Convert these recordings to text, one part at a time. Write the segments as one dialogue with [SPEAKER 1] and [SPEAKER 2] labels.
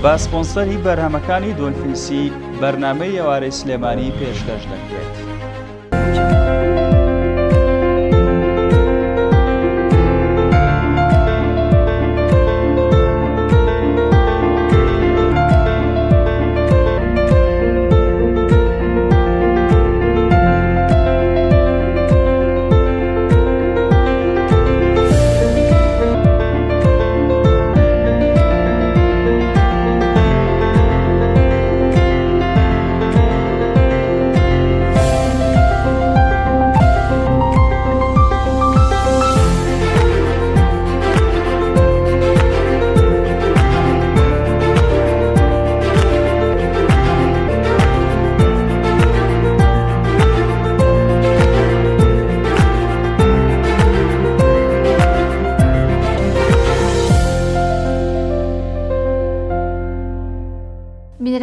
[SPEAKER 1] بە سپۆنسەری بەرهەمەکانی دۆلفینسی بەرنامەی ئێوارەی سلێمانی پێشکەش دەکرێت.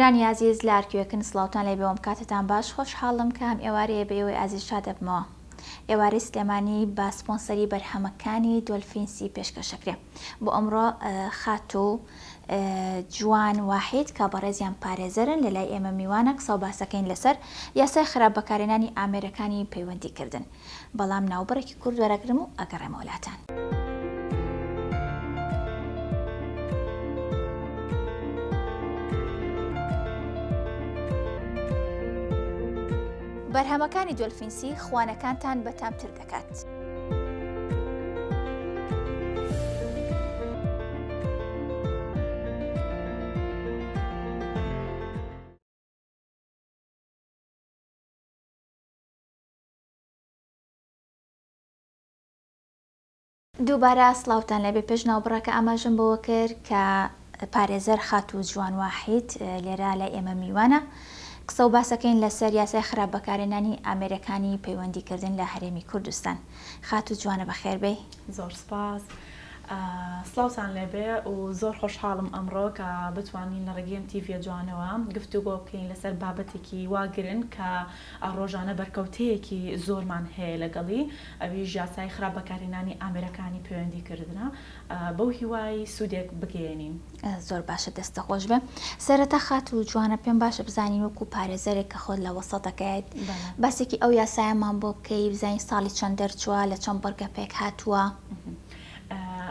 [SPEAKER 2] بینەرانی ئازیز لە ئارکوێکن سڵاوتان لێ بێوم کاتتان باش خۆشحاڵم کە ئەم ئێوارەیە بە ئێوەی ئازیز شاد دەبمەوە ئێوارەی سلێمانی بە سپۆنسەری بەرهەمەکانی دۆلفینسی پێشکەشەکرێ بۆ ئەمڕۆ خاتوو جوان واحید کە بەڕێزیان پارێزەرن لە لای ئێمە میوانە قسەو باسەکەین لەسەر یاسای خراپ بەکارهێنانی ئامێرەکانی پەیوەندی کردن بەڵام ناوبڕێکی کورت وەرەگرم و ئەگەڕێمەوە لاتان. بەرهەمەکانی دۆلفینسی خوانەکانتان بەتامتر دەکات. دووبارە سڵاوتان لێبێ پێش ناوبڕەکە ئاماژەم بەوە کرد کە پارێزەر خاتوو جوان واحید لێرە لای ئێمە میوانە قسە و باسەکەین لەسەر یاسای خراپ بەکارهێنانی ئامێرەکانی پەیوەندی کردن لە هەرێمی کوردستان خاتوو جوانە بەخێر بێی.
[SPEAKER 3] زۆر سپاس. سڵاوتان لێبێ و زۆر خۆشحاڵم ئەمڕۆ کە بتوانین لە ڕێگەی ئەم تیڤیە جوانەوە گفتوگۆ بکەین لەسەر بابەتێکی وا گرنگ کە ڕۆژانە بەرکەوتەیەکی زۆرمان هەیە لەگەڵی ئەویش یاسای خراپ بەکارهێنانی ئامێرەکانی پەیوەندی کردنە بەو هیوای سوودێک بگەیەنین.
[SPEAKER 2] زۆر باشە دەستت خۆش بێ. سەرەتا خاتوو جوانە پێم باشە بزانین وەکو پارێزەرێک کە خۆت لە وەسەتەکەیت باسێکی ئەو یاسایەمان بۆ بکەی بزانین ساڵی چەند دەرچووە لە چەند بڕگە پێک هاتووە؟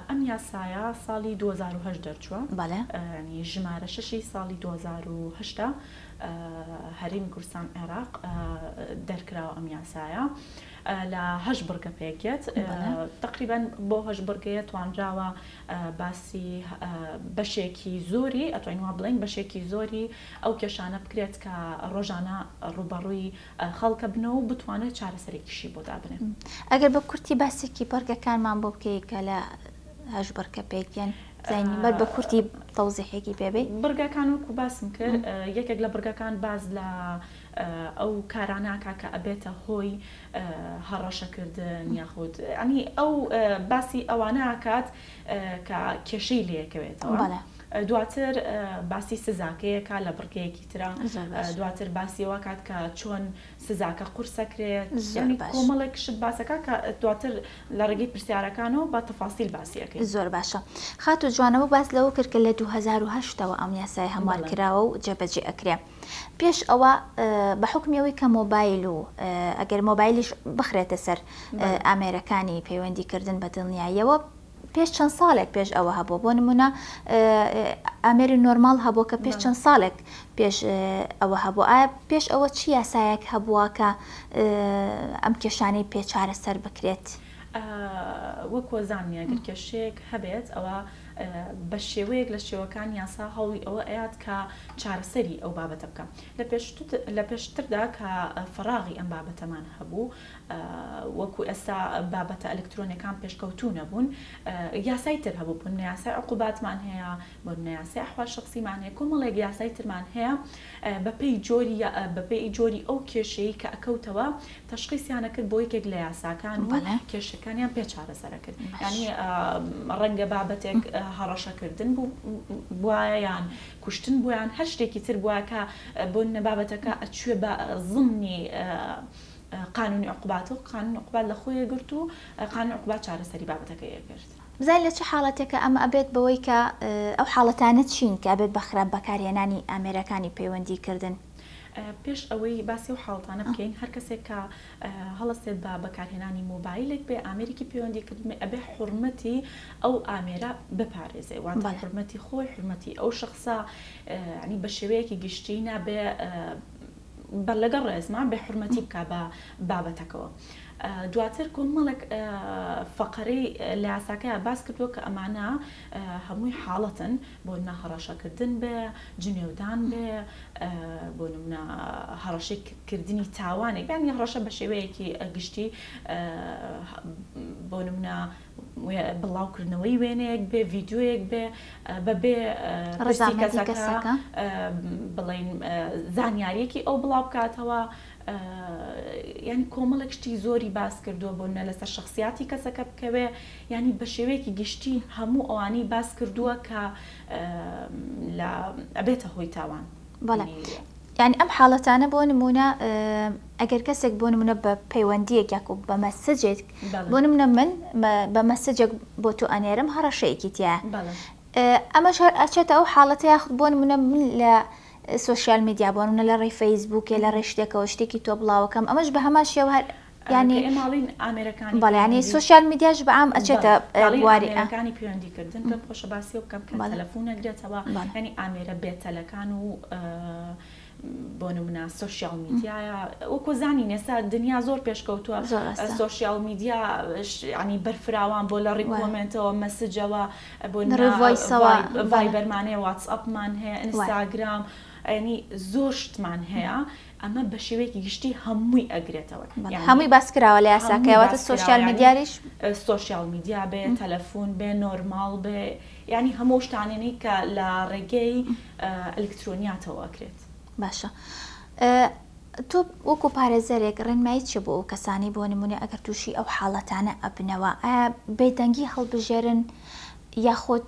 [SPEAKER 3] ئەم یاسایە ساڵی 2008 دەرچووە
[SPEAKER 2] بەڵێ
[SPEAKER 3] یانی ژمارە شەشی ساڵی 2008 هەرێمی کوردستان عێراق دەرکراوە ئەم یاسایە. لە هەشت بڕگە پێکدێت، تەقریبەن بۆ هەشت بڕگەیە توانراوە باسی بەشێکی زۆری ئەتوانین وا بڵێین بەشێکی زۆری ئەو کێشانە بکرێت کە ڕۆژانە ڕووبەڕووی خەڵکە بنەوە و بتوانێت چارەسەرێکیشی بۆ دابنێ.
[SPEAKER 2] ئەگەر بە کورتی باسێکی بڕگەکانمان بۆ بکەی کە لە هەشت بڕگە پێکدێن بزانین بەر بە کورتی تەوزیحێکی پێ بەی.
[SPEAKER 3] بڕگەکان وەکو باسم کرد یەکێک لە بڕگەکان باس لە ئەو کارانە ئەکا کە ئەبێتە هۆی هەڕەشەکردن یاخود ینی ئەو باسی ئەوانە ئەکات کە کێشەی لەکەوێتەوە دواتر باسی سزاکەیەکە لە بڕگەیەکی ترە دواتر باسیەوە کات کە چۆن سزاکە قورسەکرێت ینی کۆمەڵێک شت باسەکە کە دواتر لە ڕێگەی پرسیارەکانەوە بە تەفاسیل باسیەکەی.
[SPEAKER 2] زۆر باشە خاتوو جوانەوە باس لەوە کرد کە لە 2008ەوە ئەم یاسای هەموار کراوە و جێبەجێ ئەکرێ پێش ئەوە بە حوکمی ئەوەی کە مۆبایل و ئەگەر مۆبایلیش بخرێتە سەر ئامێرەکانی پەیوەندی کردن بە دڵنیاییەوە پێش چەند ساڵێک پێش ئەوە هەبوو بۆ نمونە ئامێری نۆرماڵ هەبوو کە پێش چەند ساڵێک پێش ئەوە هەبوو ئایا پێش ئەوە چی یاسایەک هەبووە کە ئەم کێشانەی پێ چارەسەر بکرێت؟
[SPEAKER 3] وەک وەزانیا گەر کێشەیەک هەبێت ئەوە بە شێوەیەک لە شێوەکان یاسا هەوڵی ئەوە ئەیات کە چارەسەری ئەو بابەتە بکا. لە پێشتردا کە فەراغی ئەم بابەتەمان هەبوو وەکو ئێستا بابەتە ئەلکترۆنیەکان پێشکەوتوو نەبوون یاسای تر هەبوو بۆ نمونە یاسای عقوباتمان هەیە بۆ نمونە یاسای ئەحوال شخصیمان هەیە کۆمەڵێک یاسای ترمان هەیە بەپێی جۆری بەپێی جۆری ئەو کێشەی کە ئەکەوتەوە تەشخیسیان ئەکرد بۆ یەکێک لە یاساکان و کێشەکانیان پێ چارەسەر ئەکرد یانی ڕەنگە بابەتێک هەڕەشەکردن بوایە یان کوشتن بوویان هەر شتێکی تر بووە کە بۆ بابەتەکە ئەچوێ بە زمنی قانونی عقوبات و قانون عقوبات لە خۆی گرت و قانون عقوبات چارەسەری بابەتەکەی کرد.
[SPEAKER 2] بزانین لە چ حاڵەتێکە ئەمە ئەبێت بەوەی کە ئەو حاڵەتانە چین کە ئەبێت بە خراپ بەکارهێنانی ئامێرەکانی پەیوەندی کردن؟
[SPEAKER 3] پێش ئەوەی باسی ئەو حاڵەتانە بکەین هەر کەسێک کە هەڵەسێت بە بەکارهێنانی مۆبایلێک بێ ئامێرێکی پەیوەندی کردن بێ ئەبێ حورمەتی ئەو ئامێرە بپارێزێ واتە حورمەتی خۆی حورمەتی ئەو شەخسە یانی بە شێوەیەکی گشتی نابێ بە لەگەڵ ڕێزما بێ حورمەتی بکا بە بابەتەکەوە. دواتر کۆمەڵێک فەقەرەی لە یاساکەیا باس کردووە کە ئەمانە هەمووی حاڵەتن بۆ نمونە هەڕەشەکردن بێ، جنێودان بێ، بۆ نمونە هەڕەشەی کردنی تاوانێک یانی هەڕەشە بە شێوەیەکی گشتی بۆ نمونە بڵاوکردنەوەی وێنەیەک بێ ڤیدیۆیەک بێ بەبێ پرسی کەسەکە بڵێین زانیاریەکی ئەو بڵاو بکاتەوە یانی کۆمەڵێک شتی زۆری باس کردووە بۆ نە لەسەر شخصیاتی کەسەکە بکەوێ ینی بە شێوەیەکی گشتی هەموو ئەوانەی باس کردووە کە لە ئەبێتە هۆی تاوان.
[SPEAKER 2] بەڵێ یانی ئەم حاڵەتانە بۆ نمونە ئەگەر کەسێک بۆ نمونە بە پەیوەندیەک یاکو بە مەسجێک بۆ نمونە من بە مەسجێک بۆ تۆ ئەنێرم هەڕەشەیەکی تایە ئەمەش هەر ئەچێتە ئەو حاڵەتە یاخود بۆ نمونە من لە سۆشیال میدیا بۆ نمونە لە ڕێی فەیسبووکێ لە ڕێی شتێکەوە شتێکی تۆ بڵاوەکەم ئەمەش بە هەمان شێوە هەر
[SPEAKER 3] یانی کە ئێمە ئەڵێین ئامێرەکانی
[SPEAKER 2] بەڵێ یانی پەیوەندی سۆشیال میدیاش بە عام
[SPEAKER 3] بەڵێ
[SPEAKER 2] ئەچێتە
[SPEAKER 3] ئەڵێین
[SPEAKER 2] بواری ئە
[SPEAKER 3] ئامێرەکانی پەیوەندی کردن پێم خۆشە باسی ئەو بکەم کە
[SPEAKER 2] بەڵێ
[SPEAKER 3] تەلەفون ئەگرێتەوە
[SPEAKER 2] بەڵێ
[SPEAKER 3] یانی ئامێرە بێتەلەکان و بۆ نمونە سۆشیال میدیایە وەکۆ زانین ئێستا دنیا زۆر پێشکەوتووە
[SPEAKER 2] زۆر ڕاستە
[SPEAKER 3] سۆشیال میدیا ینی بەرفراوان بۆ لە ڕی
[SPEAKER 2] وایە
[SPEAKER 3] کۆمێنتەوە مەسجەوە بۆ
[SPEAKER 2] لە ڕێی
[SPEAKER 3] نمونە
[SPEAKER 2] ڤۆیسەوە بەڵێ
[SPEAKER 3] ڤایبەرمان هەیە واتسئەپمان هەیە
[SPEAKER 2] وایە
[SPEAKER 3] ئینستاگرام ینی زۆر شتمان هەیە ئەمە بە شێوەیەکی گشتی هەمووی ئەگرێتەوە
[SPEAKER 2] بەڵێ
[SPEAKER 3] یانی
[SPEAKER 2] هەمووی باس کراوە لە
[SPEAKER 3] هەمووی
[SPEAKER 2] یاساکەیا واتە
[SPEAKER 3] باس کراوە
[SPEAKER 2] سۆشیال
[SPEAKER 3] یانی
[SPEAKER 2] میدیاریش
[SPEAKER 3] سۆشیال میدیا بێ تەلەفون بێ نۆرماڵ بێ یانی هەموو ئەو شتانەی کە لە ڕێگەی ئەلکترۆنیاتەوە ئەکرێت.
[SPEAKER 2] باشە تۆ وەکو پارێزەرێک ڕێنمایی چیە بۆ ئەو کەسانەی بۆ نمونە ئەگەر تووشی ئەو حاڵەتانە ئەبنەوە ئایا بێدەنگی هەڵبژێرن یاخود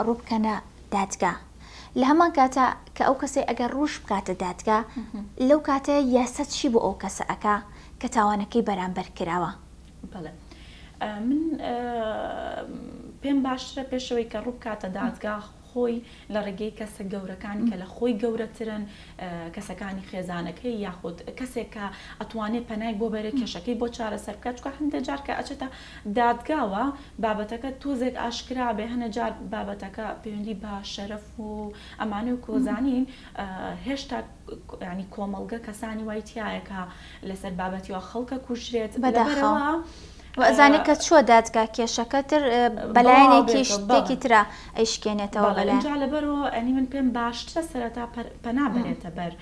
[SPEAKER 2] ڕووبکەنە دادگا لە هەمان کاتا کە ئەو کەسەی ئەگەر ڕووش بکاتە دادگا لەو کاتە یاسا چی بۆ ئەو کەسە ئەکا کە تاوانەکەی بەرامبەر کراوە؟
[SPEAKER 3] بەڵێ من پێم باشترە پێشەوەی کە ڕووبکاتە دادگا خۆی لە ڕێگەی کەسە گەورەکان کە لە خۆی گەورەترن کەسەکانی خێزانەکەی یاخود کەسێک کە ئەتوانێ پەنای بۆ بەرێ کێشەکەی بۆ چارەسەر بکات چونکە هەندێک جار کە ئەچێتە دادگاوە بابەتەکە تۆزێک ئاشکرا بێ هەنێ جار بابەتەکە پەیوەندی بە شەرەف و ئەمانە و کۆزانین هێشتا ینی کۆمەڵگە کەسانی وای تایە کە لەسەر بابەتی وا خەڵکە کوژرێت
[SPEAKER 2] بەداخەوە و ئەزانێت کە چووە دادگا کێشەکە تر بەلایەنێکی شتێکی ترا ئەیشکێنێتەوە
[SPEAKER 3] بەڵێ جا لەبەرەوە ئەنی من پێم باشترە سەرەتا پەنا بەرێتە بەر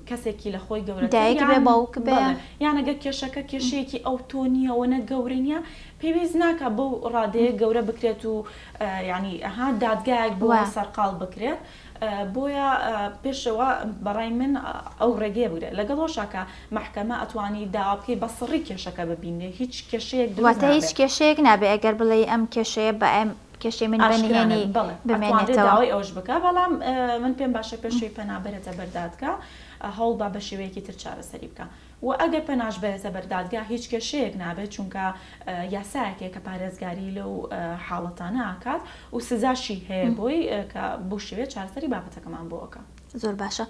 [SPEAKER 3] کەسێکی لە خۆی گەورەتر
[SPEAKER 2] دایک بێ
[SPEAKER 3] یان
[SPEAKER 2] باوک بێ.
[SPEAKER 3] بەڵێ یان ئەگەر کێشەکە کێشەیەکی ئەوتۆ نییە و نە گەورە نییە پێویست ناکا بەو ڕادەیە گەورە بکرێت و یانی ها دادگایەک بۆ
[SPEAKER 2] وایە.
[SPEAKER 3] سەرقاڵ بکرێت بۆیە پێشەوە بەڕای من ئەو ڕێگەیە بگرێت لەگەڵ ئەوشا کە مەحکەمە ئەتوانی داوا بکەی بە سڕی کێشەکە ببینرێ هیچ کێشەیەک دروست
[SPEAKER 2] واتە هیچ
[SPEAKER 3] نابێ.
[SPEAKER 2] کێشەیەک نابێ ئەگەر بڵێی ئەم کێشەیە بە ئەم کێشەی من بە
[SPEAKER 3] ئاشکرا
[SPEAKER 2] نهێنی
[SPEAKER 3] نەبێ بەڵێ ئەتوانرێ
[SPEAKER 2] بمێنێتەوە.
[SPEAKER 3] داوای ئەوەش بکا بەڵام من پێم باشە پێشەوەی پەنا بەرێتە بەر دادگا هەوڵ با بە شێوەیەکی تر چارەسەری بکا و ئەگەر پەناش بەرێتە بەر دادگا هیچ کێشەیەک نابێت چونکە یاسایەک هەیە کە پارێزگاری لەو حاڵەتانە ئەکات و سزاشی هەیە بۆی کە بەو شێوەیە چارەسەری بابەتەکەمان بۆ ئەکا.
[SPEAKER 2] زۆر باشە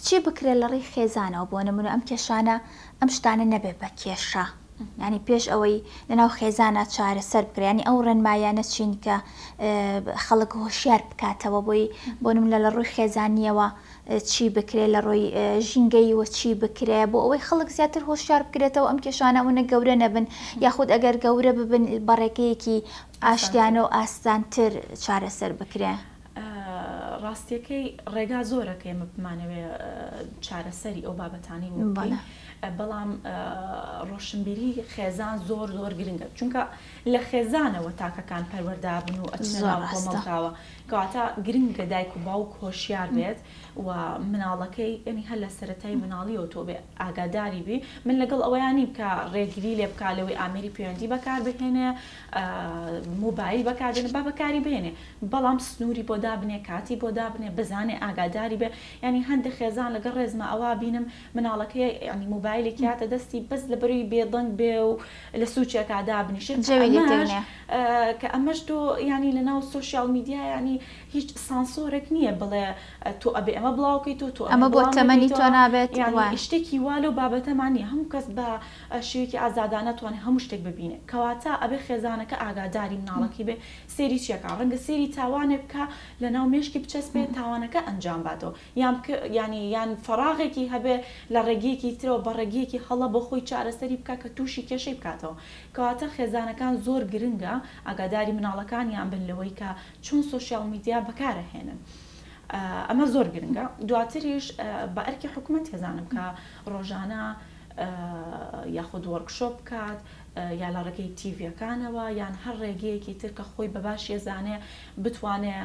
[SPEAKER 2] چی بکرێت لە ڕێی خێزانەوە بۆ نمونە ئەم کێشانە ئەم شتانە نەبێت بە کێشە یانی پێش ئەوەی لەناو خێزانا چارەسەر بکرێت یانی ئەو ڕێنماییانە چین کە خەڵک هۆشیار بکاتەوە بۆی بۆ نمونە لە ڕووی خێزانیەوە چی بکرێت لە ڕووی ژینگەیەوە چی بکرێ بۆ ئەوەی خەڵک زیاتر هۆشیار بکرێتەوە ئەم کێشانە ئەوەنە گەورە نەبن یاخود ئەگەر گەورە ببن بە ڕێگەیەکی ئاشتیانە و ئاسانتر چارەسەر بکرێ.
[SPEAKER 3] ڕاستیەکەی ڕێگا زۆرە کە ئێمە بمانەوێ چارەسەری ئەو بابەتانەی بۆ بکەین بەڵام ڕۆشنبیری خێزان زۆر زۆر گرنگە چونکە لە خێزانەوە تاکەکان پەروەردە بن و ئەچنە ناو کۆمەڵگاوە کەواتە گرنگە دایک و باوک هۆشیار بێت و مناڵەکەی یعنی هەر لە سەرەتای مناڵیەوە تۆ بێ ئاگاداری بی من لەگەڵ ئەوەیان نیم کە ڕێگری لێ بکا لەوەی ئامێری پەیوەندی بەکار بهێنێ مۆبایل بەکاربێنێ با بەکاری بهێنێ بەڵام سنووری بۆ دابنێ کاتی بۆ. دابنێ بزانێ ئاگاداری بێ یانی هەندێ خێزان لەگەڵ ڕێزما ئەوا بینم مناڵەکەی یانی مۆبایلێکی هاتە دەستی بەس لەبەروی بێدەنگ بێ و لە سوچێکا دابنیشێ کە
[SPEAKER 2] جەوی لێ
[SPEAKER 3] ئەمەش
[SPEAKER 2] تێکنێ.
[SPEAKER 3] کە ئەمەش تۆ یانی لەناو سۆشیال میدیا یانی هیچ سانسۆرێک نییە بڵێ تۆ ئەبێ ئەمە بڵاو کەیتەوە تۆ ئەمە
[SPEAKER 2] ئەمە بۆ
[SPEAKER 3] بڵاو
[SPEAKER 2] تەمەنی تۆ
[SPEAKER 3] نەکەیتەوە
[SPEAKER 2] نابێت
[SPEAKER 3] یانی
[SPEAKER 2] وایە.
[SPEAKER 3] شتێکی وا لەو بابەتەمان نییە هەموو کەس بە شێوەیەکی ئازادانە توانێ هەموو شتێک ببینێ کەواتە ئەبێ خێزانەکە ئاگاداری مناڵەکەی بێ سەیری چی ئەکا ڕەنگە سەیری تاوانێک بکا لەناو مێشکی بچەسپێ تاوانەکە ئەنجام باتەوە یان بکە یانی یان فەڕاغێکی هەبێ لە ڕێگەیەکی ترەوە بە ڕێگەیەکی هەڵە بۆ خۆی چارەسەری بکا کە تووشی کێشەی بکاتەوە کەواتە خێزانەکان زۆر گرنگە ئاگاداری مناڵەکانیان بن لەوەی کە چۆن سۆشیال میدیا بەکارئەهێنن ئەمە زۆر گرنگە دواتریش بە ئەرکی حکومەت ئەزانم کە ڕۆژانە یاخود وۆرکشۆپ بکات یا لە ڕێگەی تیڤیەکانەوە یان هەر ڕێگەیەکی تر کە خۆی بە باشی ئەزانێ بتوانێ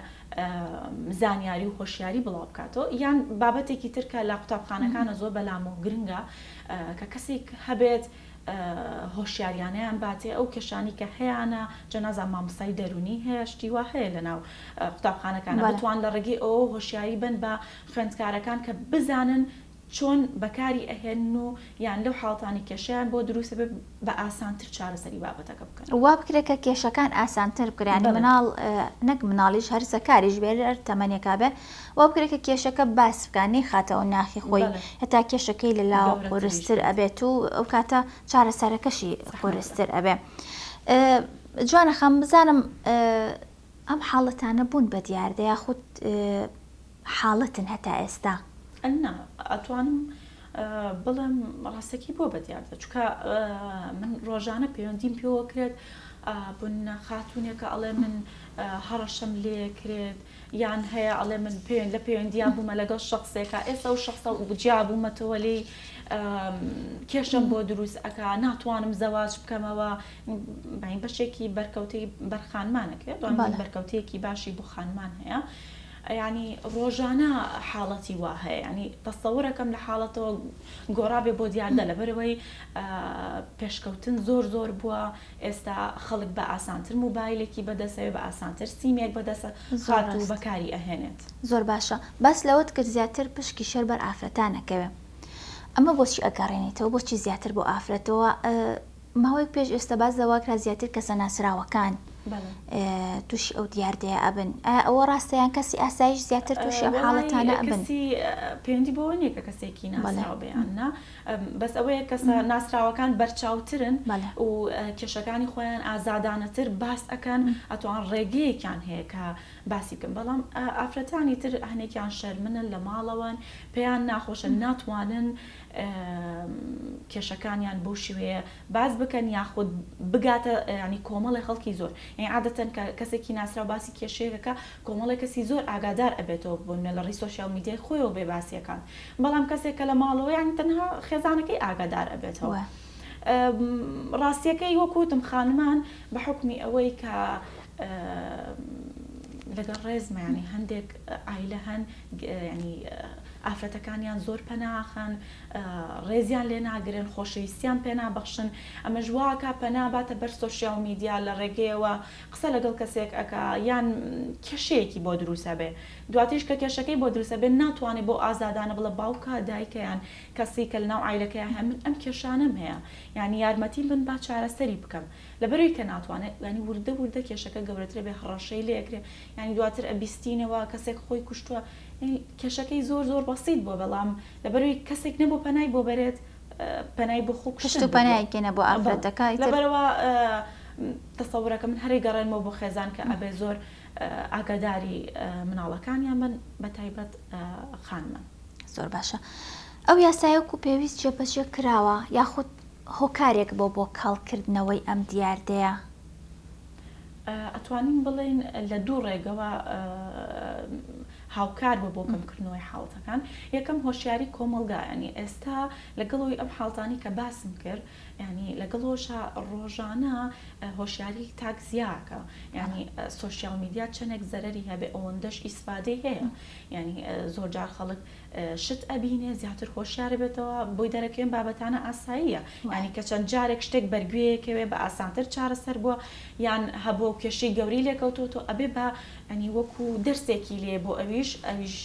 [SPEAKER 3] زانیاری و هۆشیاری بڵاو بکاتەوە یان بابەتێکی تر کە لە قوتابخانەکانە زۆر بەلامەوە گرنگە کە کەسێک هەبێت هۆشیاریانەیان باتێ ئەو کێشانی کە هەیانە جا نازانم مامۆستای دەروونی هەیە شتی وا هەیە لەناو قوتابخانەکانە بتوان لە ڕێگەی ئەوە هۆشیاری بن بە خوێندکارەکان کە بزانن چۆن بەکاری ئەهێنن و یان لەو حاڵەتانەی کێشەیان بۆ دروست ئەبێت بە ئاسانتر چارەسەری بابەتەکە بکەن.
[SPEAKER 2] وا بکرێت کە کێشەکان ئاسانتر بکرێت یانی مناڵ نەک مناڵیش هەرزەکاریش بێت هەر تەمەنێکا بێ وا بکرێت کە کێشەکە باس بکا نەیخاتەوە ناخی خۆی هەتا کێشەکەی لەلاوە قورستر ئەبێت و ئەو کاتە چارەسەرەکەشی قورستر ئەبێ. جوانە خان بزانم ئەم حاڵەتانە بوون بە دیاردە یاخود حاڵەتن هەتا ئێستا؟
[SPEAKER 3] نا ئەتوانم بڵێم ڕاستەکی بووە بە دیاردە چونکە من ڕۆژانە پەیوەندیم پێوە کرێت بن خاتونێکە ئەڵێ من هەڕەشەم لێ کرێت یان هەیە ئەڵێ من پێوێن لە پەیوەندیان بوومە لەگەڵ شخصێکە ئێستا و شخصە و جیا بوومەتەوە لێی کێشەم بۆ دروست ئەکا ناتوانم زەواج بکەمەوە بەشێکی بەرکەوتەی بەرخانمانەکرێت بەرکەوتەیەکی باشی بۆ خانمان هەیە یانی ڕۆژانە حاڵەتی وا هەیە یانی تەسەورەکەم لە حاڵەتەوە گۆڕابێ بۆ دیاردە لەبەرەوەی پێشکەوتن زۆر زۆر بووە ئێستا خەڵک بە ئاسانتر موبایلێکی بەدەسەوێ بە ئاسانتر سیمێک بەدەسە خات و بەکاری ئەهێنێت.
[SPEAKER 2] زۆر باشە باس لەوەت کرد زیاتر پشکی شەر بەر ئافرەتان ئەکەوێ ئەمە بۆچی ئەگەڕێنیتەوە بۆچی زیاتر بۆ ئافرەتەوە ماوەیەک پێش ئێستا باس لەوە کرا زیاتر کەسە ناسراوەکان تووشی ئەو دیاردەیە ئەبن ئایا ئەوە ڕاستە یان کەسی ئاسایش زیاتر تووشی ئەم حاڵەتانە ئەبن؟
[SPEAKER 3] کەسی پەیوەندی بەوە نییە کە کەسێکی ناسراو بێ یان نا بەس ئەوەیە کەسە ناسراوەکان بەرچاوترن و کێشەکانی خۆیان ئازادانەتر باس ئەکەن ئەتوان ڕێگەیەکیان هەیە کە باسی بکەن بەڵام ئافرەتانی تر هەنێکیان شەرمنن لە ماڵەوەن پێیان ناخۆشە ناتوانن کێشەکانیان بەو شێوەیە باس بکەن یاخود بگاتە ینی کۆمەڵی خەڵکی زۆر یعنی عادەتەن کە کەسێکی ناسراو باسی کێشەیەکە کۆمەڵی کەسی زۆر ئاگادار ئەبێتەوە بۆ نە لە ڕێی سۆشیال میدیای خۆیەوە بێ باسیەکان بەڵام کەسێک کە لە ماڵەوە یعنی تەنها خێزانەکەی ئاگادار ئەبێتەوە ڕاستیەکەی وەکوتم خانمان بە حکمی ئەوەی کە لەگەڵ ڕێزمە ینی هەندێک ئایلە هەن ینی ئافرەتەکانیان زۆر پەنا ئەخەن، ڕێزیان لێ ناگرن، خۆشەویستیان پێ نابەخشن، ئەمەش وا ئەکا پەنا باتە بەر سۆشیاڵ میدیا لە ڕێگەیەوە قسە لەگەڵ کەسێک ئەکا یان کێشەیەکی بۆ دروست ئەبێ، دواتریش کە کێشەکەی بۆ دروست ئەبێ ناتوانێ بەو ئازادانە بڵێ باوکە دایکە یان کەسی کە لەناو عایلەکەیا هەیە من ئەم کێشانەم هەیە یانی یارمەتیم بن با چارەسەری بکەم لەبەرئەوەی کە ناتوانێ یانی وردە وردە کێشەکە گەورەتر ئەبێ هەڕەشەی لێ ئەکرێ یانی دواتر ئەبیستینەوە کەسێک خۆی کوشتوە کێشەکەی زۆر زۆر بەسیت بووە بەڵام لەبەرئەوەی کەسێک نەبوو پەنای بۆ بەرێت پەنای بۆ خۆ
[SPEAKER 2] پشت و پەنایەکی نەبوو ئافرەتەکە
[SPEAKER 3] لەبەرەوە تەسەورەکە من هەرێ گەڕێنمەوە بۆ خێزان کە ئەبێ زۆر ئاگاداری مناڵەکانیان بن بە تایبەت خانمان.
[SPEAKER 2] زۆر باشە ئەو یاسایە وەکو پێویست جێبەجێ کراوە یاخود هۆکارێک بۆ بۆ کاڵکردنەوەی ئەم دیاردەیە؟
[SPEAKER 3] ئەتوانین بڵێین لە دوو ڕێگەوە هاوکار بوو بۆ کەمکردنەوەی حاڵەتەکان، یەکەم هۆشیاری کۆمەڵگا یانی ئێستا لەگەڵ ئەوەی ئەم حاڵەتانەی کە باسم کرد یانی لەگەڵ ئەوەشا ڕۆژانە هۆشیاری تاک زیاکە یانی سۆشیال میدیا چەندێک زەرەری هەبێ ئەوەندەش ئیسفادەی هەیە یانی زۆر جار خەڵک شت ئەبینێ زیاتر هۆشیار بێتەوە بۆی دەرەکەوێن بابەتانە ئاساییە یانی کە چەند جارێک شتێک بەرگوێیەکەوێ بە ئاسانتر چارەسەر بووە یان هەبووە و کێشەی گەورەی لێکەوتۆتەوە ئەبێ بە ینی وەکو دەرسێکی لێ بۆ ئەویش. ئەویش ئەویش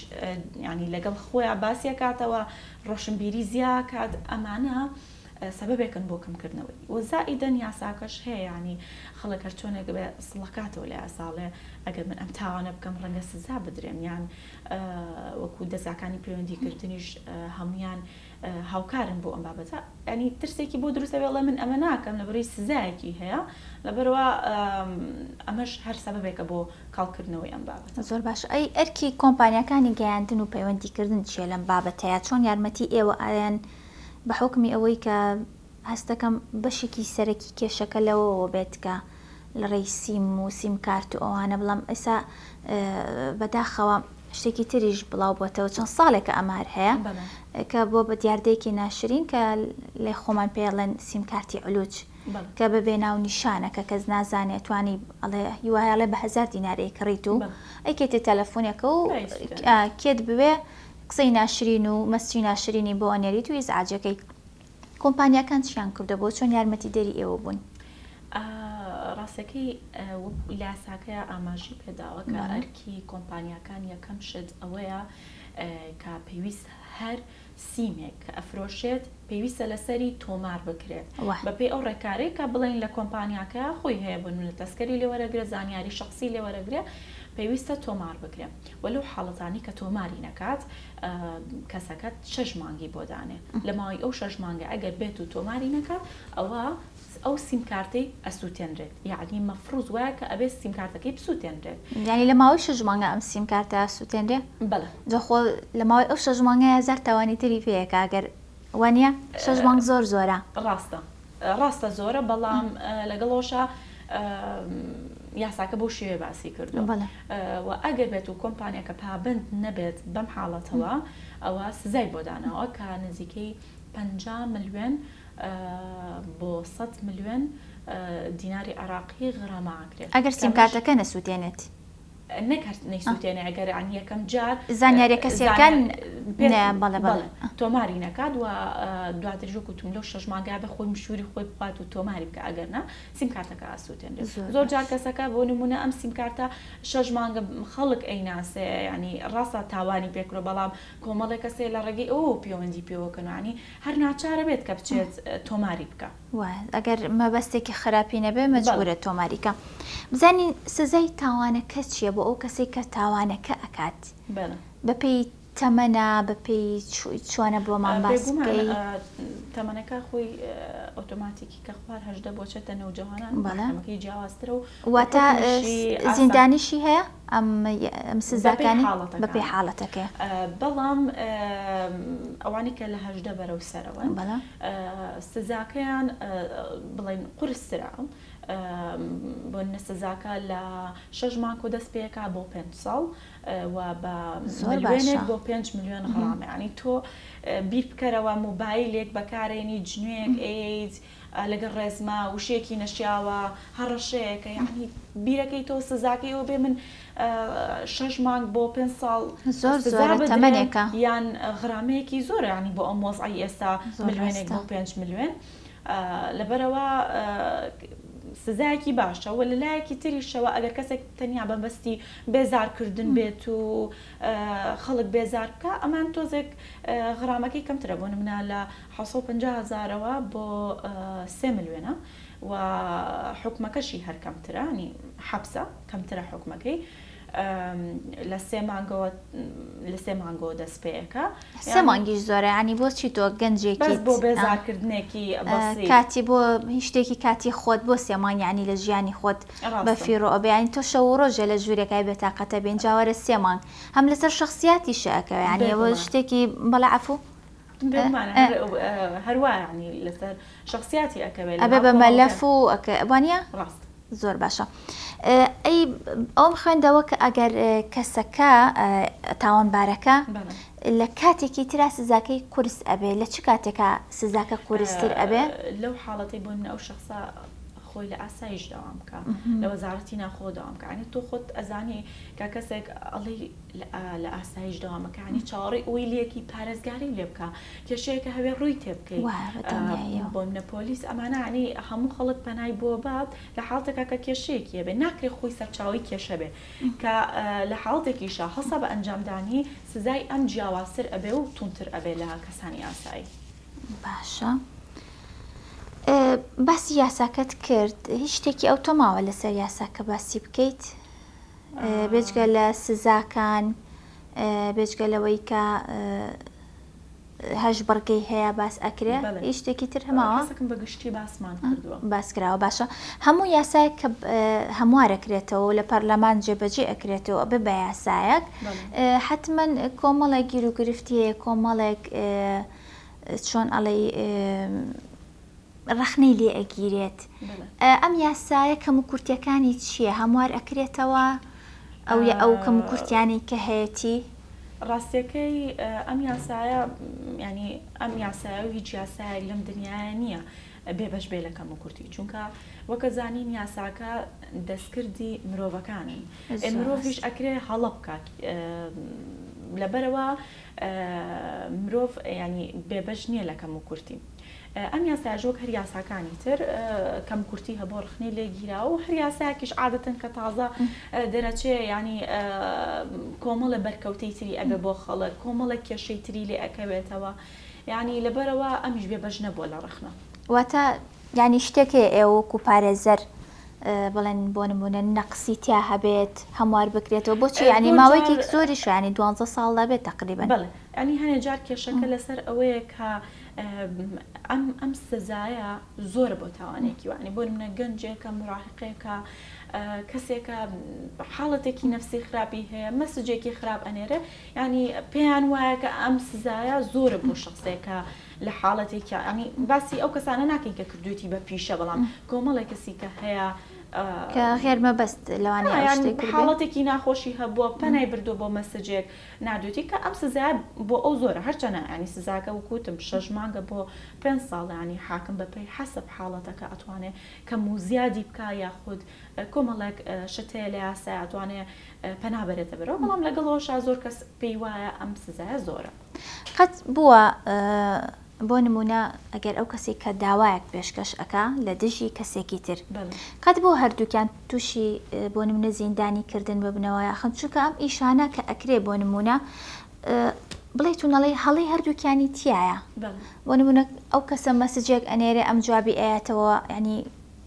[SPEAKER 3] یانی لەگەڵ خۆیا باسی ئەکاتەوە ڕۆشنبیری زیا کات ئەمانە سەبەبێکن بۆ کەمکردنەوەی و زائیدەن یاساکەش هەیە یانی خەڵک هەرچۆنێک بێ سڵەکاتەوە لە یاساڵێ ئەگەر من ئەم تاوانە بکەم ڕەنگە سزا بدرێم یان وەکو دەزگاکانی پەیوەندیکردنیش هەمویان هاوکارن بۆ ئەم بابەتە ینی ترسێکی بۆ دروستە بێڵێ من ئەمە ناکەم لەبەرەی سزایەکی هەیە لەبەرەوە ئەمەش هەر سەبەبێکە بۆ کاڵکردنەوەی ئەم بابەتە.
[SPEAKER 2] زۆر باشە ئەی ئەرکی کۆمپانیاکانی گەیاندن و پەیوەندیکردن چیە لەم بابەتەیا چۆن یارمەتی ئێوە ئەیەن بە حوکمی ئەوەی کە هەستەکەم بەشێکی سەرەکی کێشەکە لەوەوە بێت کە لە ڕێی سیم و سیم کارت و ئەوانە بەڵام ئێستا بەداخەوە شتێکی تریش بڵاو بۆتەوە چەند ساڵێکە ئەمە هەر هەیە کە بۆ بە دیاردەیەکی ناشرین کە لای خۆمان پێڵێن سیم کارتی علوج کە بە بێ ناونیشانە کە کەس نازانێ توانی ئەڵێ هیوایەڵێ بە هەزار دینار ئەیکڕیت و ئەیکەیتە تەلەفۆنێکە و کێت بوێ قسەی ناشرین و مەسجی ناشرینی بۆ ئەنێریت و ئیزعاجەکەی. کۆمپانیاکان چیان کردوە بۆ چۆن یارمەتیدەری ئێوە بوون؟
[SPEAKER 3] ڕاستەکەی وەکو لاساکەیا ئاماژەی پێداوە کە ئەرکی کۆمپانیاکان یەکەم شت ئەوەیە کە پێویست هەر سیمێک کە ئەفرۆشێت پێویستە لەسەری تۆمار بکرێت بەپێی ئەو ڕێکارەی کە بڵێین لە کۆمپانیاکە خۆی هەیە بۆ نمونە تەسکەری لێوەرەگرێت زانیاری شخصی لێوەرەگرێت پێویستە تۆمار بکرێت وە لەو حاڵەتانی کە تۆماری نەکات کەسەکە شەش مانگی بۆ دانێ لە ماوەی ئەو شەش مانگە ئەگەر بێت و تۆماری نەکات ئەوە ئەو سیم کارتەی ئەسووتێنرێت یعنی مەفروز وایە کە ئەبێ سیم کارتەکەی بسووتێنرێت.
[SPEAKER 2] یعنی لە ماوەی شەش مانگە ئەم سیم کارتە ئەسووتێنرێ؟
[SPEAKER 3] بەڵێ.
[SPEAKER 2] جا خۆ لە ماوەی ئەو شەش مانگە هەزار تاوانی تری پێ ئەکا گەر وانیە؟ شەش مانگ زۆر زۆرە.
[SPEAKER 3] ڕاستە ڕاستە زۆرە بەڵام لەگەڵ ئەوشا یاساکە بەو شێوەیە باسی کردووە و ئەگەر بێت و کۆمپانیاکە پابەند نەبێت بەم حاڵەتەوە ئەوە سزای بۆ داناوە کە نزیکەی 50 ملیۆن بۆ 100 ملیۆن دیناری عراقی غرامە ئەکرێت
[SPEAKER 2] ئەگەر سیمکارتەکە نەسووتێنێت.
[SPEAKER 3] نەک هەر نەیسوتێنێ ئەگەر یانی یەکەم جار
[SPEAKER 2] زانیاریە کەسیەکان بەڵێ بەڵێ
[SPEAKER 3] تۆماری نەکات و دواتریش وەکو وتم لەو شەش مانگا بە خۆی مشوری خۆی بخوات و تۆماری بکە ئەگەر نا سیم کارتەکە ئاسووتێنرێت زۆر جار کەسەکە بۆ نمونە ئەم سیم کارتە شەش مانگە خەڵک ئەیناسێ ینی ڕاستە تاوانی پێکرۆ بەڵام کۆمەڵێک کەسێ لە ڕێگەی ئەوەوە پەیوەندی پێوەکەن ینی هەر ناچارە بێت کە بچێت تۆماری بکە.
[SPEAKER 2] وایە ئەگەر مەبەستێکی خراپی نەبێ مەجبورە تۆماری کا. بزانین سزای تاوانەکە چیە بۆ ئەو کەسەی کە تاوانەکە ئەکات بەپێی تەمەنە بەپێی چۆنە بۆمان باس بکەی؟
[SPEAKER 3] تەمەنەکە خۆی ئۆتۆماتیکی کە خوار هەژدە بۆ چێتە نەوجەوانان مەحکەمەکەی جیاوازترە و
[SPEAKER 2] واتە زیندانیشی هەیە ئەم سزاکانی بەپێی حاڵەتەکەی
[SPEAKER 3] بەڵام ئەوانی کە لە هەژدە بەرەو سەرەوەن سزاکەیان بڵێن قورسترە بۆ سزاکە لە شەش مانگ و دەست پێکا بۆ پێ ساڵ و بە ملیۆنێک بۆ 5 ملیۆن غرامە ینی تۆ بیر بکەرەوە مۆبایلێک بەکارێنی جنوێک ئەیت لەگەڵ ڕێزما وشەیەکی نەشیاوە هەڕەشەیەکە یەعنی بیرەکەی تۆ سزاکەی ئەوە بێ من شەش مانگ بۆ پێ ساڵ
[SPEAKER 2] زۆر سزا تەمەنێکە
[SPEAKER 3] یان غرامەیەکی زۆرە ینی بۆ ئەم وەزعی ئێستا ملیۆنێک بۆ پێ ملیۆن لەبەرەوە سزایەکی باشە و لەلایەکی تریشەوە ئەگەر کەسێک تەنیا بەمبەستی بێزارکردن بێت و خەڵک بێزار بکە ئەمان تۆزێک غرامەکەی کەمترە بۆ نمونە لە 750 هەزارەوە بۆ سێ ملیۆنە و حوکمەکەشی هەر کەمترە ینی حەبسە کەمترە حوکمەکەی لە سێ مانگەوە لە سێ مانگەوە دەست پێەکە
[SPEAKER 2] سێ مانگیش زۆرە ینی بۆچی تۆ گەنجێکی
[SPEAKER 3] بەس بۆ بێزارکردنێکی
[SPEAKER 2] بەسیط کاتی بۆ هیچ شتێکی کاتی خۆت بۆ سێ مانگ یعنی لە ژیانی خۆت بە فیڕۆ ئەبێ یعنی تۆ شەو و ڕۆژێ لە ژوورێکای بێتاقەتە بین جاوەرە سێ مانگ هەم لەسەر شخصیاتیشە ئەکەوێ یعنی ئەوە شتێکی بەڵێ عەفوو
[SPEAKER 3] بێگومان هەر وا یعنی لەسەر شخصیاتی ئەکەوێت
[SPEAKER 2] ئەبێ بە مەلەف و وانە
[SPEAKER 3] ڕاست
[SPEAKER 2] زۆر باشە ئەی ئەوم خوێندەوە کە ئەگەر کەسەکە تاوانبارەکە لە کاتێکی ترا سزاکەی قورس ئەبێ لە چ کاتێکا سزاکە قورستر ئەبێ
[SPEAKER 3] لەو حاڵەتی بۆ ئەو شخصە. خۆی لە ئاسایش دەوام بکا لە وەزارەتی ناخۆ دەوام بکا یانی تۆ خۆت ئەزانی کە کەسێک ئەڵێی لە ئاسایش دەوام ئەکا یانی چاوەڕێی ئەوەی لێکی پارێزگاری لێ بکا کێشەیەکە هەوێ ڕووی تێ بکەی بۆ منە پۆلیس ئەمانە یانی هەموو خەڵک پەنای بۆ بە لە حاڵتێکا کە کێشەیەکی هەبێ ناکرێ خۆی سەرچاوەی کێشە بێ کە لە حاڵتێکیشا هەڵسا بە ئەنجامدانی سزای ئەم جیاوازتر ئەبێ و توندتر ئەبێ لە کەسانی ئاسایی.
[SPEAKER 2] باشە باسی یاساکەت کرد هیچ شتێکی ئەو تۆ ماوە لەسەر یاساکە باسی بکەیت بێجگە لە سزاکان بێجگە لەوەی کە هەش بڕگەی هەیە باس ئەکرێ هیچ شتێکی تر هەماوە
[SPEAKER 3] بە گشتی باسمان کردووە
[SPEAKER 2] باس کراوە باشە هەموو یاسایەک کە هەموارەکرێتەوە لە پەرلەمان جێبەجێ ئەکرێتەوە بە بە یاسایەک حتمما کۆمەڵێک گیروگرفتی هەیە کۆمەڵێک چۆن ئەڵێی ڕەخنەی لێ ئەگیرێت ئەم یاسایە کەموکورتیەکانی چییە هەموار ئەکرێتەوە ئەو یە ئەو کەموکورتیانەی کە هەیەتی؟
[SPEAKER 3] ڕاستیەکەی ئەم یاسایە یانی ئەم یاسایە و هیچ یاسایەک لەم دنیایە نییە بێبەش بێ لە کەموکورتی چونکە وەکە زانین یاساکە دەستکردی مرۆڤەکانن مرۆڤیش ئەکرێ هەڵە بکات لەبەرەوە مرۆڤ یانی بێبەش نییە لە کەموکورتی. ئەم یاسایەش وەک هەر یاساکانی تر کەمکورتی هەبووە ڕخنەی لێ گیراوە و هەر یاسایەکیش عادەتەن کە تازە دەرەچێ یانی کۆمەڵە بەرکەوتەی تری ئەبێ بۆ خەڵک کۆمەڵێک کێشەی تری لێ ئەکەوێتەوە یانی لەبەرەوە ئەمیش بێبەش نەبووە لە ڕەخنە.
[SPEAKER 2] واتە یانی شتێک هەیە ئێوە وەکو پارێزەر بڵێن بۆ نمونە نەقسی تیا هەبێت هەموار بکرێتەوە بۆچی یانی ماوەیەکی زۆریش یانی دوانزە ساڵ دەبێت تەقریبەن.
[SPEAKER 3] بەڵێ یانی هەنێ جار کێشەکە لەسەر ئەوەیە کە ئەم ئەم سزایە زۆرە بۆ تاوانێکی وانی بۆ نمونە گەنجێکە مراهقێکە کەسێکە حاڵەتێکی نەفسی خراپی هەیە مەسجێکی خراپ ئەنێرێ ینی پێیان وایە کە ئەم سزایە زۆرە بۆ شخصێکە لە حاڵەتێکیا یانی باسی ئەو کەسانە ناکەین کە کردوێتی بە پیشە بەڵام کۆمەڵێک کەسی کە هەیە
[SPEAKER 2] کە غێر مەبەست لەوانەیە ئەو شتەی کردبێ.
[SPEAKER 3] حاڵەتێکی ناخۆشی هەبووە پەنای بردووە بۆ مەسجێک ناردوێتی کە ئەم سزایە بۆ ئەو زۆرە هەرچەنە یانی سزاکە وەکو وتم شەش مانگە بۆ پێنج ساڵ یانی حاکم بە پێی حەسەب حاڵەتەکە ئەتوانێ کەم و زیادی بکا یاخود کۆمەڵێک شت هەیە لە یاسای ئەتوانێ پەنا بەرێتە بەرەوە بەڵام لەگەڵ ئەوەشا زۆر کەس پێی وایە ئەم سزایە زۆرە.
[SPEAKER 2] قەت بووە بۆ نموونە ئەگەر ئەو کەسێک کە داوایەک پێشکەش ئەکا لە دژی کەسێکی تر قەت بۆ هەردووکیان تووشی بۆ نمونە زیندانی کردن ببنەوە یاخن چونکە ئەم ئیشانە کە ئەکرێ بۆ نمونە بڵێ تو نەڵێ هەڵی هەردووکیانی تایە بۆ نمونە ئەو کەسە مەسجێک ئەنێرێ ئەم جوابی ئەیاتەوە ینی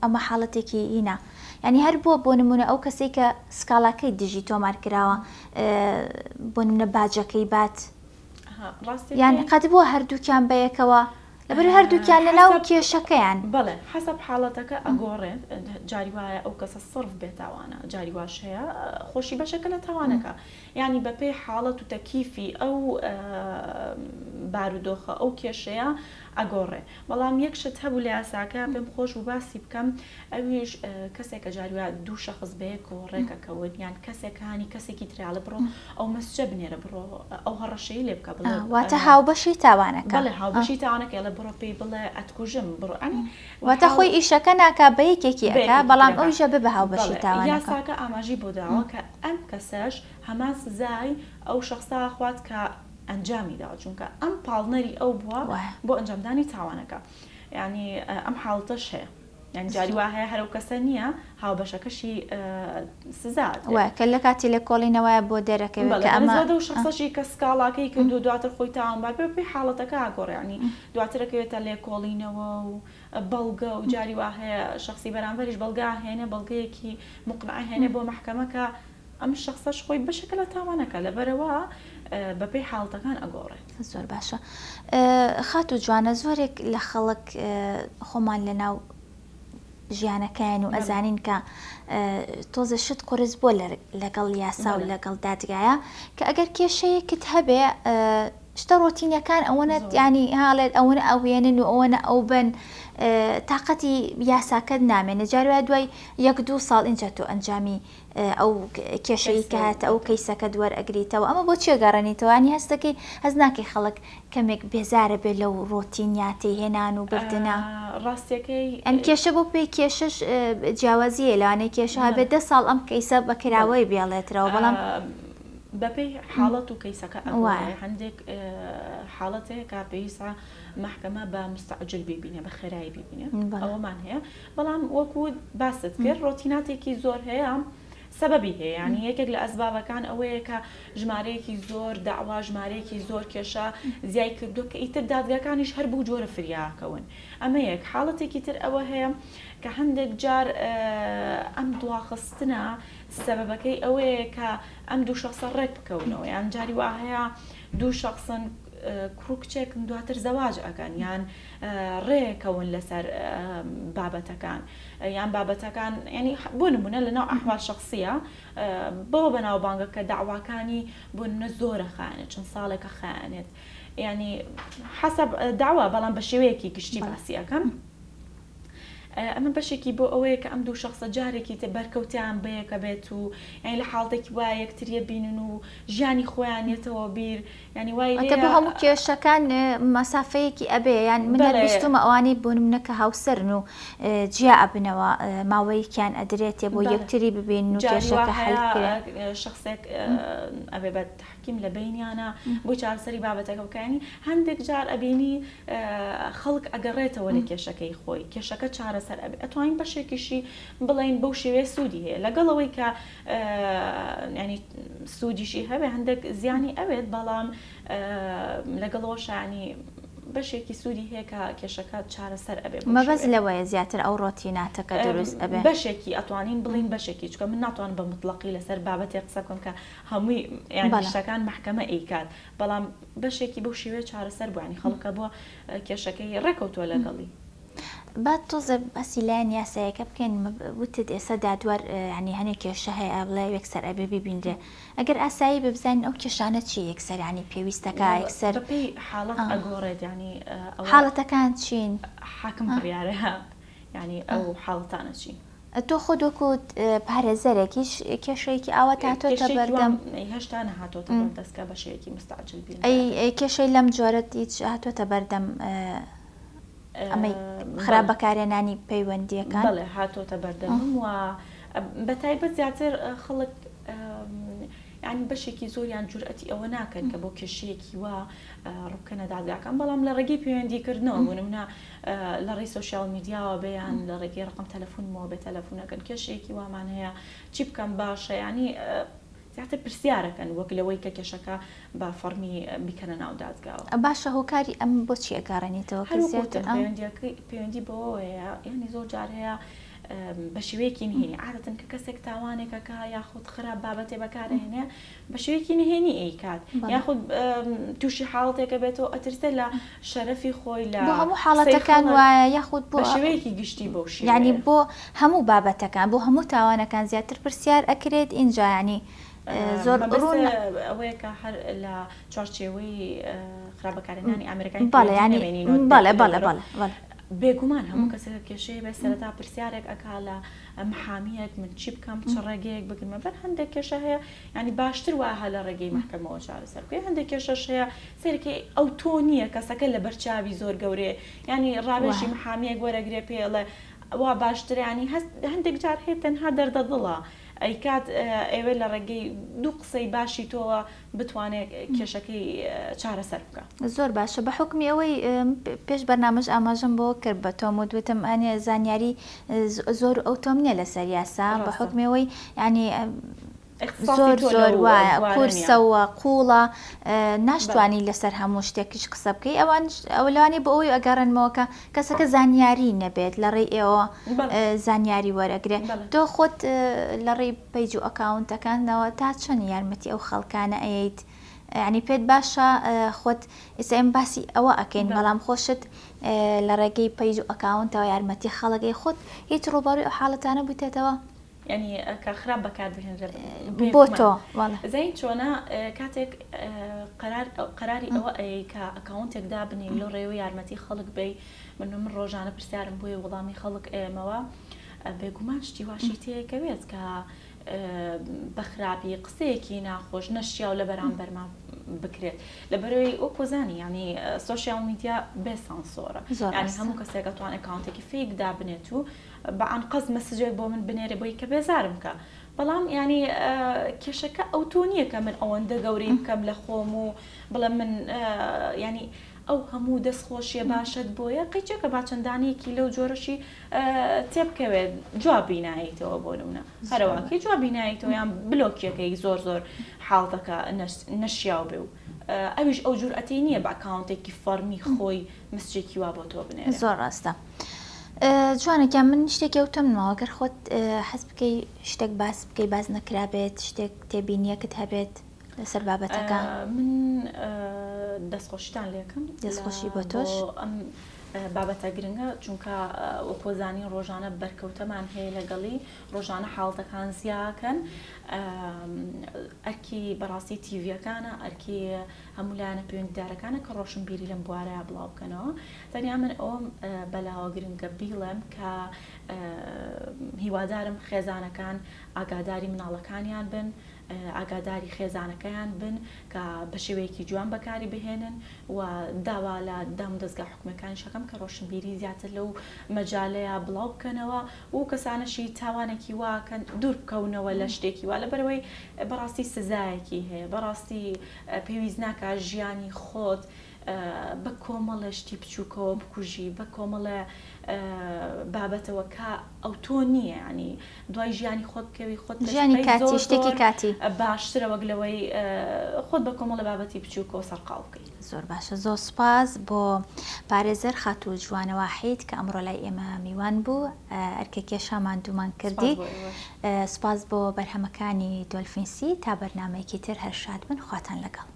[SPEAKER 2] ئەمە حاڵەتێکی هینا یانی هەر بووە بۆ نمونە ئەو کەسەی کە سکاڵاکەی دژی تۆمار کراوە بۆ نمونە باجەکەی بات یان قەت بووە هەردووکیان بەیەکەوە لەبەر هەردووکیان لەناو کێشەکەیان.
[SPEAKER 3] بەڵێ حەسەب حاڵەتەکە ئەگۆڕێت جاری وایە ئەو کەسە سڕف بێتاوانە جاری واش هەیە خۆشی بەشێکە لە تاوانەکە یانی بەپێی حاڵەت و تەکیفی ئەو بارودۆخە ئەو کێشەیە ئەگۆڕێ بەڵام یەک شت هەبوو لە یاساکە پێم خۆش بوو باسی بکەم ئەویش کەسێک کە جاری وایە دوو شەخس بەیەکەوە ڕێکەکەون یان کەسێک هانی کەسێکی تریاڵێ بڕۆ ئەو مەسجە بنێرە بڕۆ ئەو هەڕەشەی لێ بکە بڵێ
[SPEAKER 2] واتە هاوبەشی تاوانەکە
[SPEAKER 3] بەڵێ هاوبەشی تاوانەکە ئەڵێ بڕۆ پێی بڵێ ئەتکوژم بڕۆ ئەنی
[SPEAKER 2] واتە خۆی ئیشەکە ناکا بە یەکێکی ئەکا بەڵام ئەویشە ببە هاوبەشی تاوانەکە
[SPEAKER 3] یاساکە ئاماژەی بۆ داوە کە ئەم کەسەش هەمان سزای ئەو شەخسە ئەخوات کە ئەنجامی داوە چونکە ئەم پاڵنەری ئەو بووە بۆ ئەنجامدانی تاوانەکە یعنی ئەم حاڵتەش هەیە یعنی جاری وا هەیە هەرو کەسە نییە هاوبەشەکەشی سزا
[SPEAKER 2] وایە کە لە کاتی لێکۆڵینەوەیە بۆ دەرەکەوێت کە ئەمە
[SPEAKER 3] دەو شخصەشی کە سکاڵاکەی کردو دواتر خۆی تاوانبار بێ پێی حاڵەتەکە ئاگۆڕێ ینی دواترەکەوێتە لێکۆڵینەوە و بەڵگە و جاری وا هەیە شخصی بەرامبەریش بەڵگا هێنێ بەڵگەیەکی مقنع هێنێ بۆ مەحکەمە کە ئەم شەخسەش خۆی بەشێکە لە تاوانەکە لەبەرئەوە بەپێی حاڵەتەکان ئەگۆڕێت.
[SPEAKER 2] زۆر باشە خاتوو جوانە زۆرێک لە خەڵک خۆمان لە ناو ژیانەکەیان و ئەزانین کە تۆزە شت قورس بووە لەگەڵ یاسا و لەگەڵ دادگایە کە ئەگەر کێشەیەکت هەبێ شتە ڕۆتینەکان ئەوەنە ینی هاڵێت ئەوەنە ئەوێنن و ئەوەنە ئەو بن تااقەتی یاساکەت نامێنێ جاروە دوای یەک دوو ساڵ اینجا تۆ ئەنجامی. ئەو کێشەی کە هاتە ئەو کەیسەکەت وەرئەگریتەوە ئەمە بۆ چی ئەگەڕێنیتەوە ینی هەستەکەی هەست ناکەی خەڵک کەمێک بێزارە بێ لەو ڕۆتینیاتەی هێنان و بردنە؟
[SPEAKER 3] ڕاستیەکەی.
[SPEAKER 2] ئەم کێشە بۆ پێی کێشەش جیاوازی هەیە لەوانەیە کێشە هەبێت دە ساڵ ئەم کەیسە بە کراوەی بێڵێترەوە بەڵام.
[SPEAKER 3] بەپێی حاڵەت و کەیسەکە ئەگۆڕێ هەندێک حاڵەت هەیە کە پێویستە مەحکەمە بە مستعجل بیبینێ بە خێرایی بیبینێ ئەوەمان هەیە بەڵام وەکو باست کرد ڕۆتیناتێکی زۆر هەیە سەبەبی هەیە یانی یەکێک لە ئەسبابەکان ئەوەیە کە ژمارەیەکی زۆر داوا ژمارەیەکی زۆر کێشە زیای کردووە کە ئیتر دادگاکانیش هەر بەو جۆرە فریاکەون ئەمە یەک حاڵەتێکی تر ئەوە هەیە کە هەندێک جار ئەم دواخستنە سەبەبەکەی ئەوەیە کە ئەم دوو شەخسە ڕێک بکەونەوە یان جاری وا هەیە دوو شەخسن کوڕ و کچێکن دواتر زەواج ئەکەن یان ڕێکەون لەسەر بابەتەکان یان بابەتەکان ینی بۆ نمونە لەناو ئەحوال شخصیە بەوە بەناوبانگە کە داواکانی بۆ نمونە زۆرە خایەنێت چەند ساڵێکە خایەنێت ینی حەسەب داوا بەڵام بە شێوەیەکی گشتی باسی ئەەکەم ئەمە بەشێکی بۆ ئەوەیە کە ئەم دوو شخصە جارێکی تر بەرکەوتیان بەیەکە بێت و یعنی لە حاڵتێکی وایە یەکتریە بینن و ژیانی خۆیان یەتەوە بیر یانی وای
[SPEAKER 2] واتە بۆ
[SPEAKER 3] لێیە.
[SPEAKER 2] هەموو کێشەکان مەسافەیەکی ئەبێ یان من هەر
[SPEAKER 3] بەڵێ.
[SPEAKER 2] بیستومە ئەوانەی بۆ نمونە کە هاوسەرن و جیا ئەبنەوە ماوەیەکیان ئەدرێتێ بۆ
[SPEAKER 3] بەڵێ.
[SPEAKER 2] یەکتری ببینن و
[SPEAKER 3] جاری وا
[SPEAKER 2] کێشەکە حەل
[SPEAKER 3] هەیە
[SPEAKER 2] بکرێ.
[SPEAKER 3] شەخسێک ئەبێ بە تەحکیم لە بەینیانا بۆی چارەسەری بابەتەکە بکا یانی هەندێک جار ئەبینی خەڵک ئەگەڕێتەوە لە کێشەکەی خۆی کێشەکە چارەسەر ئەبێ ئەتوانین بەشێکیشی بڵێین بەو شێوەیە سوودی هەیە لەگەڵ ئەوەی کە ینی سوودیشی هەبێ هەندێک زیانی ئەوێت بەڵام لەگەڵەوە شانی بەشێکی سوودی هەیە کە کێشەکە چارەسەر ئەبێ
[SPEAKER 2] مەبەست لەوەیە زیاتر ئەو ڕۆتیناتەکە دروست ئەبێ
[SPEAKER 3] بەشێکی ئەتوانین بڵین بەشێکی چکە من ناتوانم بە مطلقی لەسەر بابەتێک قسە بکەم کە هەمووی یانی شتەکان مەحکەمە ئەیکات بەڵام بەشێکی بەو شێوەیە چارەسەر بوو ینی خەڵکە بۆ کێشەکەی ڕێکەوتووە لەگەڵی.
[SPEAKER 2] با تۆزێ باسی لایەن یاسایەکە بکەین وتت ئێستا دادوەر ینی هەنێ کێشە هەیە بڵێ یەکسەر ئەبێ ببینرێ ئەگەر ئاسایی بێ بزانین ئەو کێشانە چی یەکسەر ینی پێویستەکە یەکسەر
[SPEAKER 3] بەپێی حاڵەت ئەگۆڕێت ینی
[SPEAKER 2] حاڵەتەکان چین
[SPEAKER 3] حاکم بڕیارە ینی ئەو حاڵەتانە چین.
[SPEAKER 2] تۆ خۆت وەکو پارێزەرێک هیچ کێشەیەکی ئاوات هاتۆتە بەردەم؟
[SPEAKER 3] هێشتا نەهاتۆتە بەردەست کە بە شێوەیەکی مستعجل بینرێت.
[SPEAKER 2] ئەی کێشەی لەم جۆرەت هیچ هاتۆتە بەردەم ئەمەی خراپ بەکارهێنانی پەیوەندییەکان؟
[SPEAKER 3] بەڵێ هاتۆتە بەردەمم و بە تایبەت زیاتر خەڵک یانی بەشێکی زۆریان جورئەتی ئەوە ناکەن کە بۆ کێشەیەکی وا ڕووبکەنە دادگاکان بەڵام لە ڕێگەی پەیوەندیکردنەوە بۆ نمونە لە ڕێی سۆشیال میدیاوە بێ یان لە ڕێگەی ڕقم تەلەفونمەوە بێ تەلەفونەکەن کێشەیەکی وامان هەیە چی بکەم باشە یانی زیاتر پرسیارەکەن وەک لەوەی کە کێشەکە بە فەڕمی بیکەنە ناو دادگاوە.
[SPEAKER 2] باشە هۆکاری ئەم بۆچی ئەگەڕێنیتەوە کە
[SPEAKER 3] هەر وەک
[SPEAKER 2] زیاتر
[SPEAKER 3] وتم پەیوەندیەکەی پەیوەندی بەوەوە هەیە یانی زۆر جار هەیە بە شێوەیەکی نهێنی عادەتەن کە کەسێک تاوانێک ئەکا یاخود خراپ بابەتێ بەکارئەهێنێ بە شێوەیەکی نهێنی ئەیکات یاخود تووشی حاڵەتێکە بێتەوە ئەترسێ لە شەرەفی خۆی لە
[SPEAKER 2] بۆ هەموو حاڵەتەکان وایە یاخود بۆ
[SPEAKER 3] بە شێوەیەکی گشتی بەو شێوەیە
[SPEAKER 2] یعنی بۆ هەموو بابەتەکان بۆ هەموو تاوانەکان زیاتر پرسیار ئەکرێت ئینجا یعنی زۆر ڕوون
[SPEAKER 3] ئەوەیە کە هەر لە چوارچێوەی خراپ بەکارهێنانی ئامێرەکانی
[SPEAKER 2] بەڵێ یعنی بەڵێ بەڵێ بەڵێ بەڵێ
[SPEAKER 3] بێگومان هەموو کەسێک کێشەی بێ سەرەتا پرسیارێک ئەکا لە محامیەک من چی بکەم چ ڕێگەیەک بگرمە بەر هەندێک کێشە هەیە یانی باشتر وایە لە ڕێگەی مەحکەمەوە چارەسەر بکەی هەندێک کێشەش هەیە سەیرکەی ئەو تۆ نییە کەسەکە لەبەر چاوی زۆر گەورەیە یانی ڕاوێژی محامیەک وەرەگرێ پێی ئەڵێ وا باشترە یانی هەست هەندێک جار هەیە تەنها دەردە دڵە ئەیکات ئەیەوێت لە ڕێگەی دوو قسەی باشی تۆوە بتوانێت کێشەکەی چارەسەر بکا.
[SPEAKER 2] زۆر باشە بە حوکمی ئەوەی پێش بەرنامەش ئاماژەم بەوە کرد بە تۆم وت وتم ئەنێ زانیاری زۆر ئەو تۆم نییە لەسەر یاسا بە حوکمی ئەوەی یانی زۆر زۆر وایە قورسە و قوڵە ناشتوانی لەسەر هەموو شتێکیش قسە بکەی ئەوان ئەوە لەوانەیە بۆ ئەوەی ئەگەڕێنمەوە کە کەسەکە زانیاری نەبێت لە ڕێی ئێوە زانیاری وەرەگرێ تۆ خۆت لە ڕێی پەیج و ئەکاونتەکانەوە تا چەند یارمەتی ئەو خەڵکانە ئەیەیت یعنی پێت باشە خۆت ئێستا ئێمە باسی ئەوە ئەکەین بەڵام خۆشت لە ڕێگەی پەیج و ئەکاونتەوە یارمەتی خەڵک ئەی خۆت هیچ ڕووبەڕووی ئەو حاڵەتانە بوویتەتەوە؟
[SPEAKER 3] یعنی کە خراپ بەکار بهێنرێت
[SPEAKER 2] بۆ تۆ بەڵێ.
[SPEAKER 3] زین چۆنە کاتێک قەرار قەراری ئەوە ئەیەی کە ئەکاونتێک دابنێی لەو ڕێوە یارمەتی خەڵک بەی من من ڕۆژانە پرسیارم بۆیە وەڵامی خەڵک ئەیەمەوە بێگومان شتی واشی تێکەوێت کە. بە خراپی قسەیەکی ناخۆش نەشیاو لە بەرامبەرمان بکرێت لەبەرەوەی وەکو زانی یعنی سۆشیال میدیا بێ سانسۆرە یعنی هەموو کەسێک ئەتوان ئەکاونتێکی fake دابنێت و بە ئەنقەست message ێک بۆ من بنێرێ بۆی کە بێزارم کە بەڵام یعنی کێشەکە ئەو تۆ نییە کە من ئەوەندە گەورەی بکەم لە خۆم و بڵێم من یعنی ئەو هەموو دەست خۆشیە باشەت بۆیە قەیچەکە با چەند دانەیەکی لەو جۆرەشی تێبکەوێت جوابی نایەیتەوە بۆ نمونە هەرواکەی جوابی نایەیتەوە یان بلۆکیەکەی زۆر زۆر حاڵتەکە نەشیاو بێ و ئەویش ئەو جورئەتەی نییە بە ئەکاونتێکی فەڕمی خۆی message ێکی وا بۆ تۆ بنێرێ.
[SPEAKER 2] زۆر ڕاستە جوانە گیان من شتێکی ئەوتۆم نەماوە گەر خۆت حەز بکەی شتێک باس بکەی باس نەکرابێت شتێک تێبینیەکت هەبێت لەسەر بابەتەکە.
[SPEAKER 3] من دەستخۆشیتان لێکەم
[SPEAKER 2] دەستخۆشی بۆ تۆش
[SPEAKER 3] بۆ ئەم بابەتە گرنگە چونکە وەکۆ زانین ڕۆژانە بەرکەوتەمان هەیە لەگەڵی ڕۆژانە حاڵەتەکان زیاکەن ئەرکی بەڕاستی تیڤیەکانە ئەرکی هەموو لایەنە پەیوەندیدارەکانە کە ڕۆشنبیری لەم بوارەیە بڵاو بکەنەوە تەنیا من ئەوم بەلاوە گرنگە بیڵێم کە هیوادارم خێزانەکان ئاگاداری مناڵەکانیان بن ئاگاداری خێزانەکەیان بن کە بە شێوەیەکی جوان بەکاری بهێنن و داوا لە دامودەزگا حکومیەکانیش ئەکەم کە ڕۆشنبیری زیاتر لەو مەجالەیا بڵاو بکەنەوە و کەسانەشی تاوانێکی وا کەن دوور بکەونەوە لە شتێکی وا لەبەرئەوەی بەڕاستی سزایەکی هەیە بەڕاستی پێویست ناکا ژیانی خۆت بە کۆمەڵێ شتی بچووکەوە بکوژی بە کۆمەڵێ بابەتەوە کە ئەوتۆ نییە ینی دوای ژیانی خۆت بکەوی خۆت
[SPEAKER 2] ژیانی کاتی شتێکی کاتی
[SPEAKER 3] باشترە وەک لەوەی خۆت بە کۆمەڵە بابەتی بچووکەوە سەرقاڵ بکەیت.
[SPEAKER 2] زۆر باشە زۆر سوپاس بۆ پارێزەر خاتوو جوانە واحید کە ئەمڕۆ لای ئێمە میوان بوو ئەرکە کێشا ماندوومان کردی سوپاس بۆ بەرهەمەکانی دۆلفینسی تا بەرنامەیەکی تر هەر شاد بن خواتان لەگەڵ.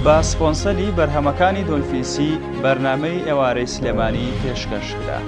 [SPEAKER 1] بە سپۆنسەری بەرهەمەکانی دۆلفینسی بەرنامەی ئێوارەی سلێمانی پێشکەش کرا.